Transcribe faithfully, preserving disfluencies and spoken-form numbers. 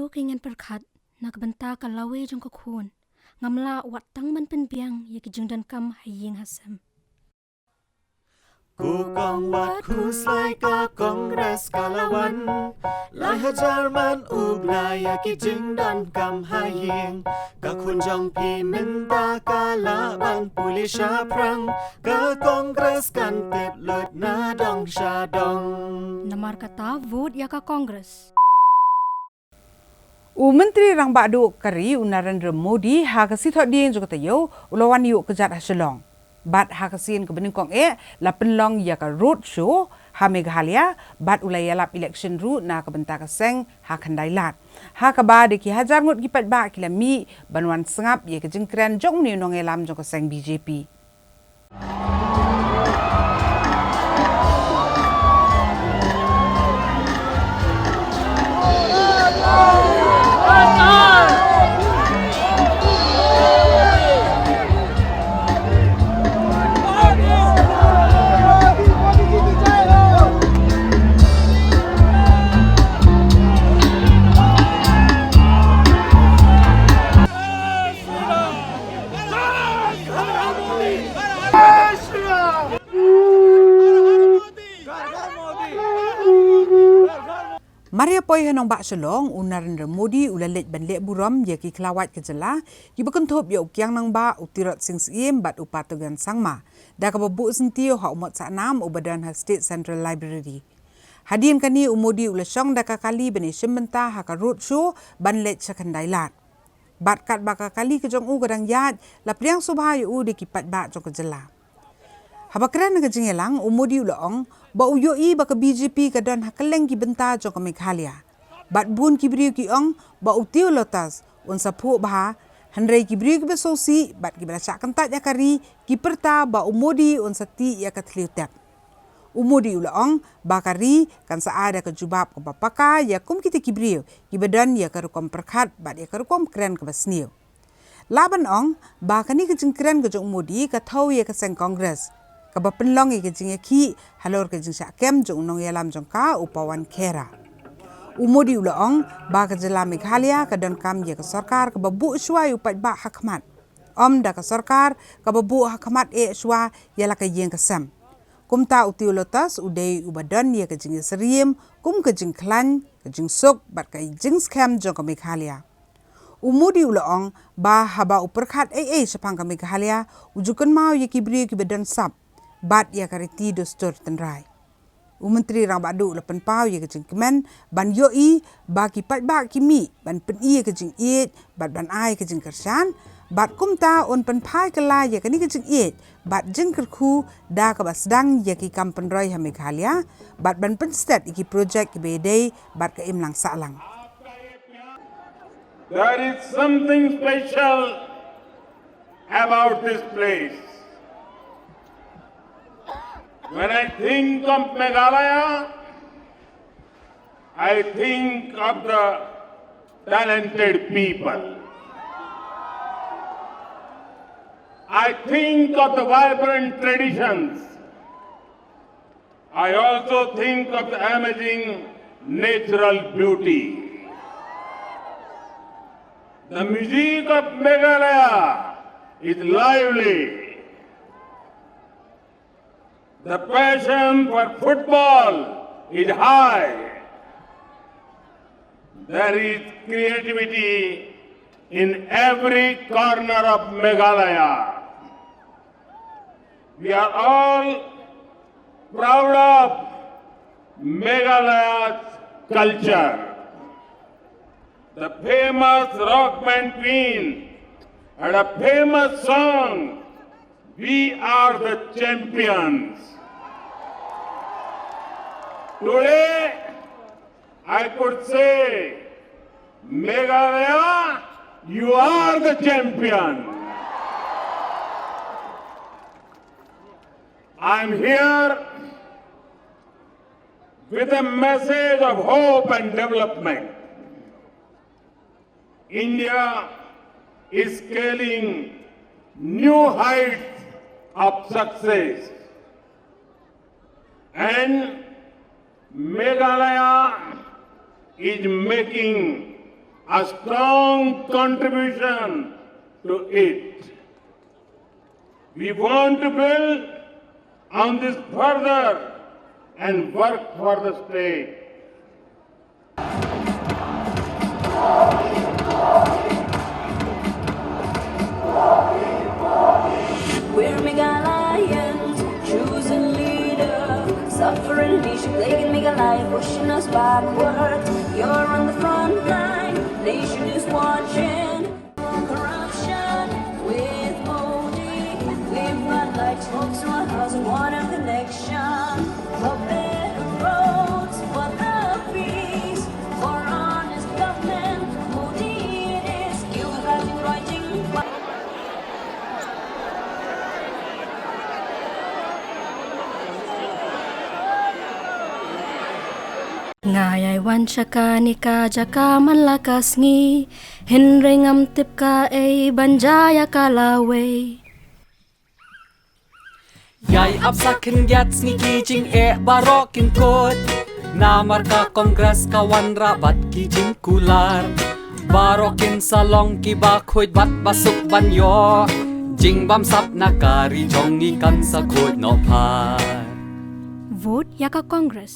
Ki ngan pyrkhat na ka bynta ka lawei jong ka khun. Ngam lah wat tang ban pynbiang ïa ki jingdonkam ha ïing ha sem. Ku kong wat khuslai ka Congress ka la wan. Lai hajar man u bnai ïa ki jingdonkam ha ïing. Ka khun jong phi mynta ka lah ban pule shaphrang. Ka Congress kan tip lut na dong sha dong. Namar kata vote ïa ka Congress. U Myntri Rangbah Duh ka ri u Narendra Modi ha ka sngi Thohdieng jong ka taïew u la wan ïuh kjat ha Shillong. Bad ha ka sien kaba nyngkong eh la pynlong ïa ka road show ha Meghalaya bad u la ïalap election ruh na ka bynta ka seng ha Khyndai Lad. Ha kaba da ki hajar ngut ki paidbah ki la mih ban wan sngap ïa ka jingkren jong une u nongïalam jong ka seng B J P. Mar ïa poi ha nongbah Shillong, u Narendra Modi u la leit ban leh burom ïa ki khlawait ka jylla kiba kynthup ïa u Kiang Nangbah, u Tirot Sing Syiem bad u Patogen Sangma, da kaba buh syntiew ha u Mot Sahnam uba don ha State Central Library. Hadien kane u Modi u la shong da ka kali ban ïashim bynta ha ka road show ban leit sha Khyndai Lad. Bad katba ka kali ka jong u ka dang ïaid, la pdiang sngewbha ïa u da ki paidbah jong ka jylla. Haba kren ha ka jingïalang, u Modi u la ong ba u ïohi ba ka B J P ka don ha kylleng ki bynta jong ka Meghalaya. Bad bun ki briew ki ong ba u Teo Lotus un sa phuh bha, hynrei ki briew kiba sngewsih bad kiba la shah kyntait ïa ka ri ki pyrta ba u Modi un sa tih ïa ka thliew tep. U Modi u la ong ba ka ri kan sa ai da ka jubab kaba paka ïa kum kita ki briew kiba don ïa ka rukom pyrkhat bad ïa ka rukom kren kaba sniew. Lah ban ong ba kane ka jingkren ka jong u Modi ka thew ïa ka seng Congress kaba pynlong ïa ka jingïakhih halor ka jingshah kem jong u nongïalam jong ka, u Pawan Khera. U Modi u la ong ba ka jylla Meghalaya ka donkam ïa ka sorkar kaba buh shuwa ïa u paidbah ha khmat, ym da ka sorkar kaba buh ha khmat eh shuwa ïa la ka ïing ka sem. Kumta u Teo Lotus u dei uba don ïa ka jingïasyriem kum ka jingkhlaiñ, ka jingsuk bad ka jingskhem jong ka Meghalaya. U Modi u la ong ba haba u pyrkhat ei ei shaphang ka Meghalaya, u ju kynmaw ïa ki briew kiba don sap bad ïa ka riti dustur tynrai. U Myntri Rangbah Duh u la pynpaw ïa ka jingkmen ban ïohi ba ki paidbah ki mih ban pyni ïa ka jingïeit bad ban ai ka jingkyrshan, bad kumta un pynphai kylla ïa kane ka jingïeit bad jingkyrkhu da kaba sdang ïa ki kam pynroi ha Meghalaya bad ban pynstet ïa ki projek kiba ïadei bad ka imlang sahlang. There is something special about this place. When I think of Meghalaya, I think of the talented people. I think of the vibrant traditions. I also think of the amazing natural beauty. The music of Meghalaya is lively. The passion for football is high. There is creativity in every corner of Meghalaya. We are all proud of Meghalaya's culture. The famous rock band Queen had a famous song, "We are the champions." Today, I could say, Meghalaya, you are the champion. I'm here with a message of hope and development. India is scaling new heights of success. And Meghalaya is making a strong contribution to it. We want to build on this further and work for the state. We're Meghalayans, chosen leader. Suffering nation plaguing Meghalaya, pushing us backward. You're on the front line, nation is watching. Corruption with Modi, we've got light smoke through our house and water connection. For better roads, for the peace, for honest government, Modi it is. You have been writing. Nga ïai wan sha kane ka jaka man la ka sngi, hynrei ngam tip kaei ban jia ïa ka lawei. Ïai ap sa khyndiat sngi ki jingeh baroh kin kut. Namar ka Congress ka wanrah bad ki jingkular. Baroh kin sa long kiba khuid bad ba suk ban ïoh jingbamsap na ka ri jong ngi kan sa khuid noh pat. Vote ïa ka Congress.